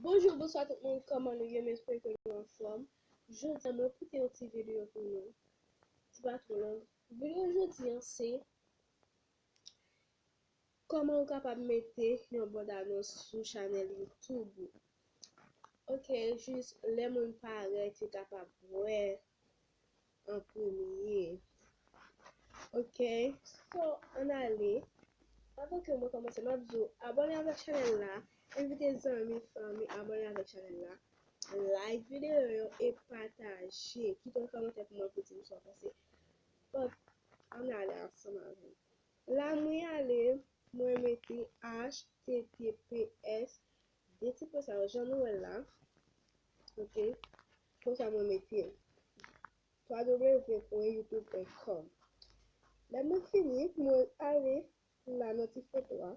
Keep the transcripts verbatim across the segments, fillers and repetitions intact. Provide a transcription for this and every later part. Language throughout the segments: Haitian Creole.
Bonjou, bonswa tout moun, kòman nou ye? M espere ke nou anfòm. Jodi a, mwen pote yon ti videyo pou nou. Ti pa twò long. Videyo jodi a, se kòman ou kapab mete yon bòd anons sou chanèl YouTube ou. Ok, jis lè moun parèt, yo kapab wè an premye. Ok, so, ann ale. Avan ke mwen kòmanse, m ap di w, abòne avèk chanèl la, envite zanmi, fanmi, abòne avèk chanèl la, like videyo yo e pataje. Kite yon kòmantè pou mwen pou di m sa w panse. But, ann ale ansanm avè m. La, mwen ale, mwen mete H T T P S, de ti pwen sa yo, jan nou wè la. Ok, konsa mwen mete twa w w w pwen youtube pwen kòm. Lè mwen fini, mwen ale la nan ti foto a.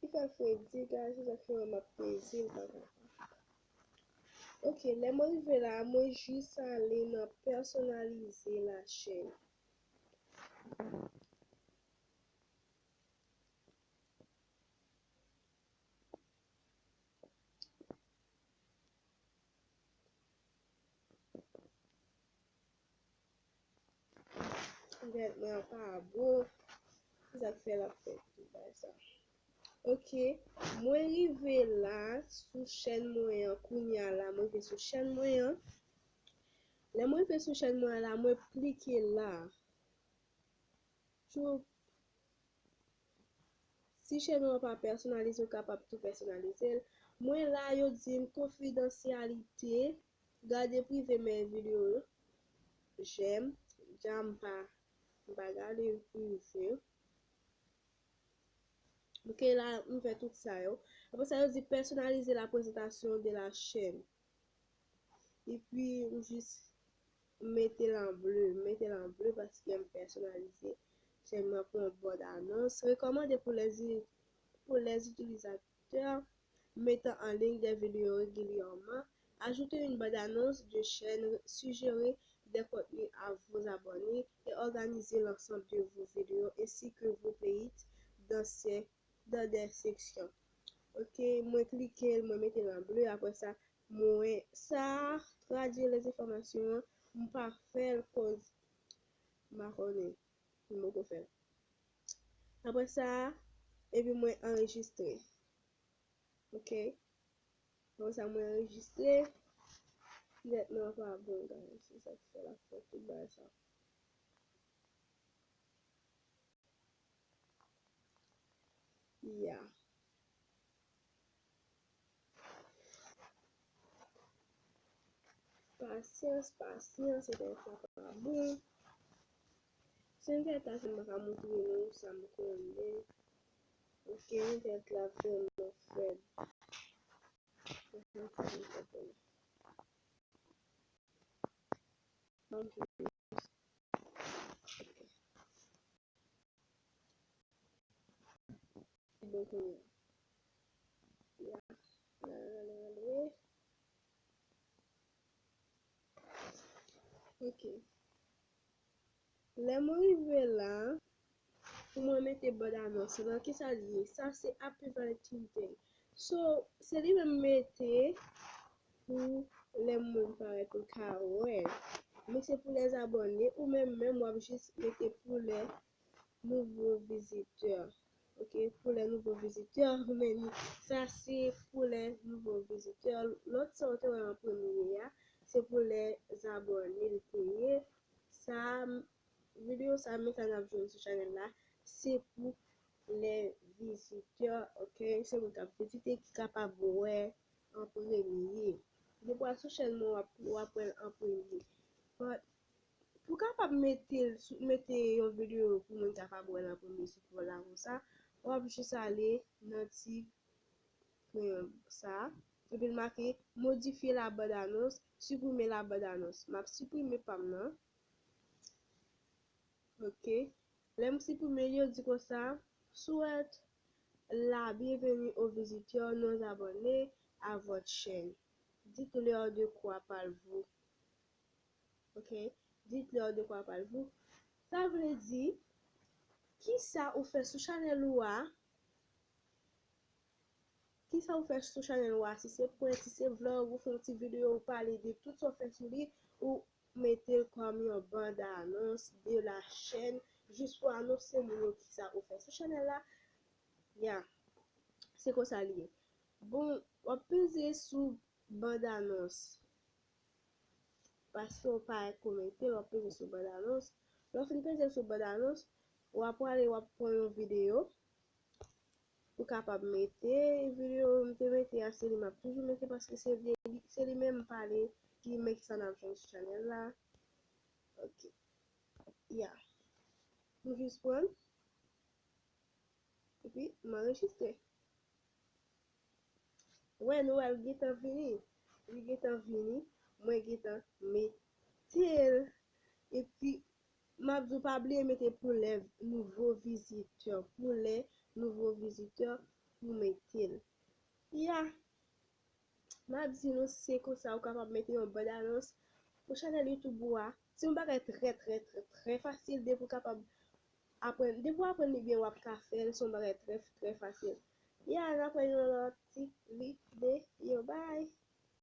Li fè fredi, guys, se sa k fè m ap peze l pa ka. Ok, lè mwen rive la, mwen jis ale nan pèsonalize la chaîne. Gèt mwen an pa bon. Se sa k fè l ap fè tout bagay sa. Ok. Mwen rive la sou chèn mwen an kounye a la. Mwen rive sou chèn mwen an. Lè mwen rive sou chèn mwen an la, mwen klike la. Chou. Si chèn ou an pa pèsonalize, ou kapab tou pèsonalize l. Mwen la, yo di m konfidansyalite, gade prive men videyo yo, jèm, dja m pa, m pa gade prive. Ok, la, m fè tout sa yo. Apre sa, yo di personnaliser la présentation de la chaîne. Epi, m jis mete l an ble, m mete l an ble paske m pèsonalize chèn mwen pou yon bòd anons. Recommandé pour les, pour les utilisateurs mettant en ligne des vidéos régulièrement. Ajoutez une bande-annonce de chaîne, suggérez des contenus à vos abonnés et organisez l'ensemble de vos vidéos ainsi que vos playlists dans ces, dans des sections. Ok, mwen klike l, mwen mete l an ble, apre sa, mwen sa tradui les informations, m pa fè l koz m pa konnen, m poko fè l. Apre sa, epi mwen anrejistre. Ok. Apre sa, mwen anrejistre. Nèt mwen pa bon, guys. Se sa k fè l ap fè tout bagay sa. Yeah. Pasyans, pasyans, se bagay sa pa bon. Se yon bagay sa, se m pa ka montre nou sa m konnen. Ok, yon bagay la vrèman fèb. Bon, kounye a. Ya. Rale, rale, rale. Ok. Lè mwen rive la, pou mwen mete bòd anons lan, kisa li ye? Sa se Happy Valentine's Day. So, se li menm mete pou lè moun parèt pou l ka wè. Men se pou les abonnés ou menm menm w ap jis mete pou les nouveaux visiteurs. Ok, pou les nouveaux visiteurs, men li, sa se pou les nouveaux visiteurs. Lòt sa w te wè an premye a, se pou les abonnés li te ye. Sa, videyo sa, men sa n ap jwenn sou chanèl la, se pou les visiteurs, ok? Se moun k ap vizite ki kapab wè an premye. Depi w al sou chèn mwen, w ap, w ap wè l an premye. But, pou w kapab mete l sou, mete yon videyo pou moun kapab wè l an premye sou kò la konsa, w ap jis ale nan ti kreyon sa, epi l make modifier la bande annonce, supprimer la bande annonce. M ap siprime pa m nan. Ok. Lè m siprime l, yo di konsa, souhaite la bienvenue aux visiteurs non abonnés à votre chaîne. Dites-leur de quoi parlez-vous. Ok. Dites-leur de quoi parlez-vous. Sa vle di, kisa ou fè sou chanèl ou a, Kisa ou fè sou chanèl ou a, si se prank, si se vlog, ou fè yon ti videyo, ou pale de tout sa ou fè sou li, ou mete l kòm yon bande annonce de la chaîne, jis pou anonse moun yo kisa ou fè sou chanèl la. Ya, se konsa li ye. Bon, w ap peze sou bande annonce. Paske w pa komante, w ap peze sou bande annonce. Lè w fin peze sou bande annonce, w ap prale, w ap pran yon videyo. Ou kapab mete videyo m te mete a, se li m ap toujou mete paske se vye, se li menm m pale, ki men kisa n ap jwenn sou chanèl la. Ok. Ya. M jis pran. Epi, m anrejistre. Wè, nou wè l gentan vini. Li gentan vini. Mwen gentan mete l. Epi, m ap di w pa bliye mete pou lè nouvo vizitè. Pou lè nouvo vizitè, pou mete l. Ya. M ap di nou se konsa ou kapab mete yon bande annonce pou chanèl YouTube ou a. Se yon bagay trè, trè, trè, trè fasil depi ou kapab aprann. Depi w aprann li byen, w ap ka fè l. Se yon bagay trè, trè fasil. Ya, n ap wè yon lòt ti videyo. Bye!